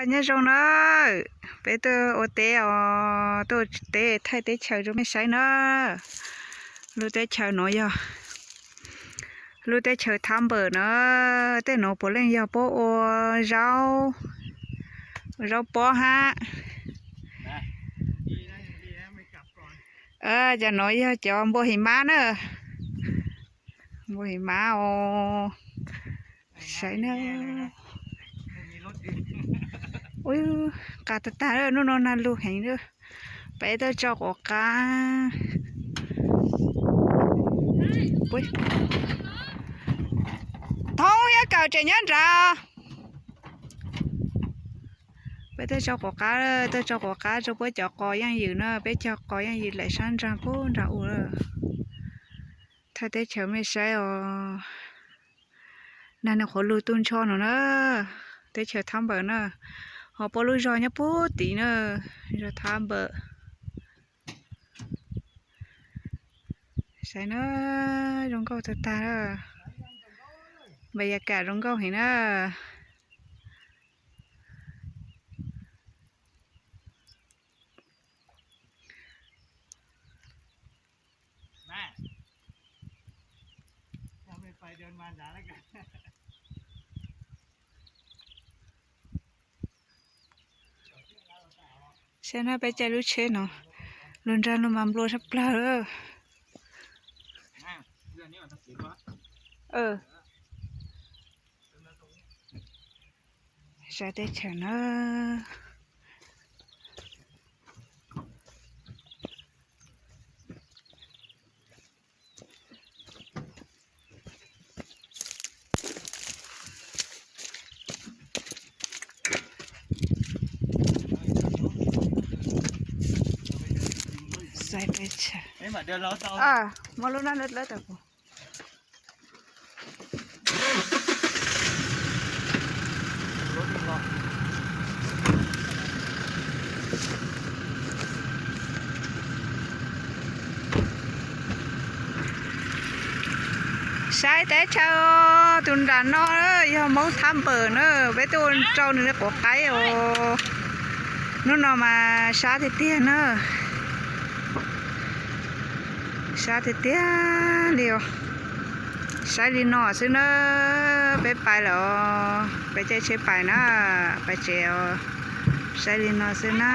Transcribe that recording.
Nyob zoo na, peb tuaj ua teb os, tuaj ua teb thaij teb chaws rau mej saib na. Lub teb chaws no yog lub teb chaws thab npawm na, tej no puav leej yog puab ua zaub, zaub pob hab. Cov no yog cov npua him mab na, npua him mab os. Saib na, ua qas tag tag, nub no nag lug heev. Peb tuaj tso quav qab. Thoob thiab Kawm tseem nyob nrad. Peb tuaj tso quav qab, tuaj tso quav qab rau puab cov qos yeej ywm na, peb cog qos yeej ywm laim sab nraag puag nraag u lawm. Thaij teb chaws mej saib os. Nag nws qhuav lug tu nrho no na, teb chaws thab npawm na, ho puab lub zog nyob puag tid na, zog thab npawm. Saib na, zoo nkauj tag tag, npais yas kam zoo nkauj heev na. Saib na, peb caij lub tsheb no, lug nrag lug mas nplua tshaj plawg. Saib teb chaws na. Saib teb chaws, muab lub nab lawb tawm pum. Saib teb chaws, tus nram no yog Hmoob thab npawm na, peb tuaj rau nws li quav qaib os. Hnub no mas sab tiag tiag na, sab tiag tiag li os. Saib li no xwb na, peb pais lawm os, peb caij tsheb pais na, pais tsev os. Saib li no xwb na.